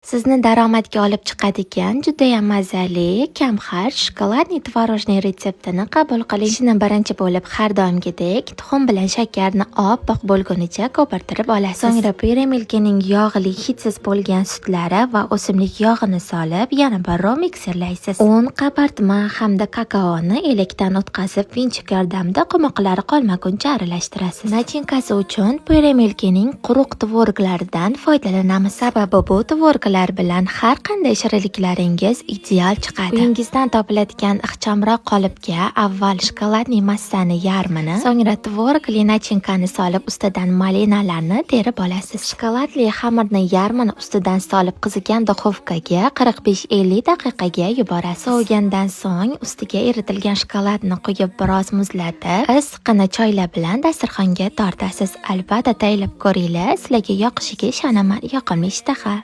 Sizni daromadga olib chiqadigan judayam mazali, kamxarj шоколадный творожный retseptini qabul qiling. Ishni birinchi bo'lib, har doimgidek tuxum bilan shakarni oppoq bo'lgunicha ko'pirtirib olasiz. So'ngra Pyure Milkyning yog'li, hidsiz bo'lgan sutlari va o'simlik yog'ini solib, yana birrov mikserlaysiz. Un, qabartma hamda kakaoni elakdan o'tkazib, венчик yordamida qumoqlari qolmaguncha aralashtirasiz. Начинка si uchun Pyure Milkyning quruq tvoroglaridan foydalanamiz. Sababi bu tvoroglar bilan har qanday shirinliklaringiz ideal chiqadi. Uyingizdan topiladigan ixchamroq qolipga avval шоколадный massani yarmini, so'ngra tvorogli начинка ni solib, ustidan malinalarni terib olasiz. Shokoladli xamirni yarmini ustidan solib, qizigan duxovkaga 45-50 daqiqaga yuborasiz. Sovigandan so'ng ustiga eritilgan shokoladni quyib, biroz muzlatib, issiqqina choylar bilan dasturxonga tortasiz. Albatta tayyorlab ko'ringlar, sizlarga yoqishiga ishonaman. Yoqimli ishtaha.